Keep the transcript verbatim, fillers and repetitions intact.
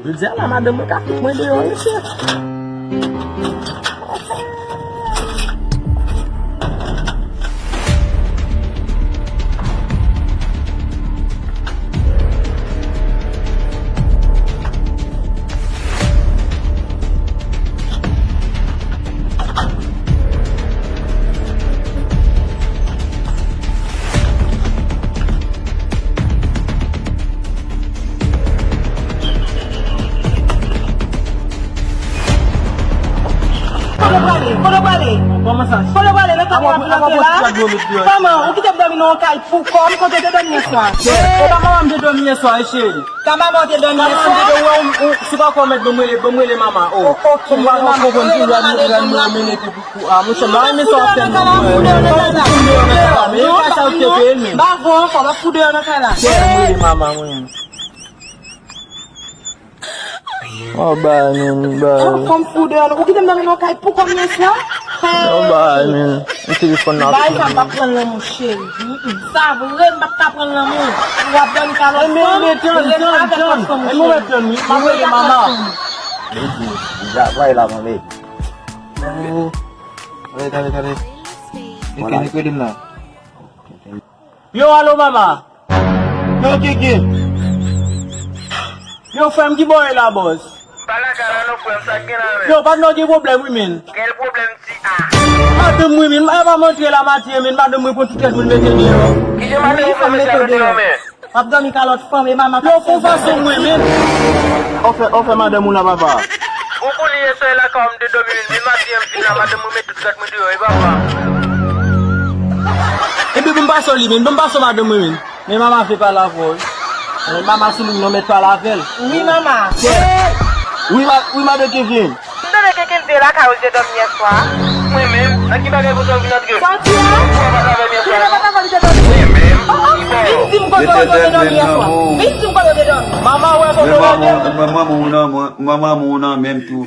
Jodi a la, madanm mwen ka fout mwen deyò, mesye. Kote w prale? Kote w prale? Kòman sa? Kote w prale? Nan kay w ap rantre la? Kòman? Ou kite m dòmi nan yon kay pou kò m? Kote w te dòmi yè swa? E pa manman m te dòmi yè swa, wi, cheri. Ka manman w te dòmi yè swa? Manman m te dòmi, ou, ou, si w pa kwè w mèt ban m rele, ban m rele manman, o. O, ok. Manman, ou konprann ki rad nou, rad nou mennen ki pou, pou, a, monchè, m pa renmen sa w ap fè m, non. Fou deyò nan kay la. Non, pa sa ou te peye l, men. M pa vou ankò, m ap fou deyò nan kay la. Ban m rele manman mwen. Oh, bay, men, bay. An, fanm fou deyò, non. Ou kite m dòmi nan kay pou kò m yè swa? Oh, bay, men. M telefòn nan. Bay sa, m p ap pran lanmou, cheri. Mm, mm. Sa vre, m p ap ka pran lanmou. W ap dòmi kalòt fanm, rete avèk lòt fanm, cheri. Ou rete avèk lòt fanm. Lady, deja, vay la, mon lady. Oh. Tande, tande, tande. Nik, Nik, rele m la. Yo, alo, mama. Yo, Kiki. Yo, frè m, ki bò w ye la, bòs? M pa lakay la non, frè m, sa k gen la menm? Yo, patnè w gen pwoblèm, wi, men. Kèl pwoblèm, ti a? Madanm mwen, men, m pa antre la maten, men, madanm mwen pran tout tèt mwen mete deyò. Kijan madanm ou fè mete w deyò, men? W ap dòmi kalòt fanm, e mama. Yo, fè w fason mwen, men. Ou fè, ou fè madanm ou la, papa. Ou konnen yè swa la, kòm m te dòmi, men maten an, m vin la, madanm mwen met tout tèt mwen deyò, e papa. Ebyen, ban m pase w li, men, ban m pase w madanm mwen, men. Men mama vle pale avè w, wi. Men mama sou liy nan, mèt pale avè l. Wi, mama. Wi, ma-, wi, madan Kevin. M tande Kevin te lakay ou te dòmi yè swa. Mwen menm, nan ki bagay kote w vin antre? Sòti a? Ou pa t avè m yè swa, non? Ou pa t avè m yè swa? Mwen menm? Oh, oh, vin di m kote w te dòmi yè swa. Vin di m kote w te dòmi. Mama wè kote w ale. Manman moun nan, manman moun nan menm tou.